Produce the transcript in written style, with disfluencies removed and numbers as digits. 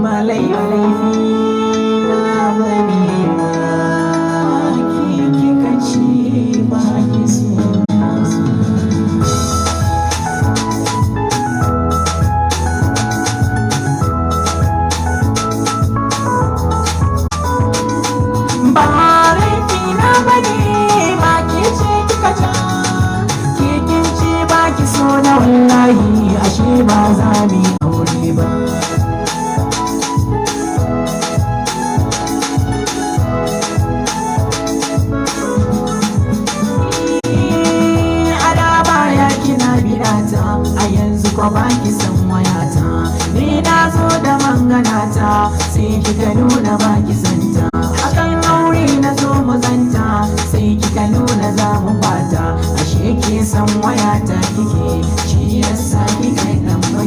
Ba laifi na bane ba, ke kika ce ba ki so. Ba laifi na bane ba, ke ce kika ja, ke kin ce ba ki so na, wallahi ashe ba za mu yi aure ba. A da baya kina bidata, a yanzu ko ba ki san wayata. Ni na zo da manganata, sai kika nuna ba ki santa. Akan aure na zo mu zanta, sai kika nuna za mu bata. Ashe ke san wayata kike, shi yasa kika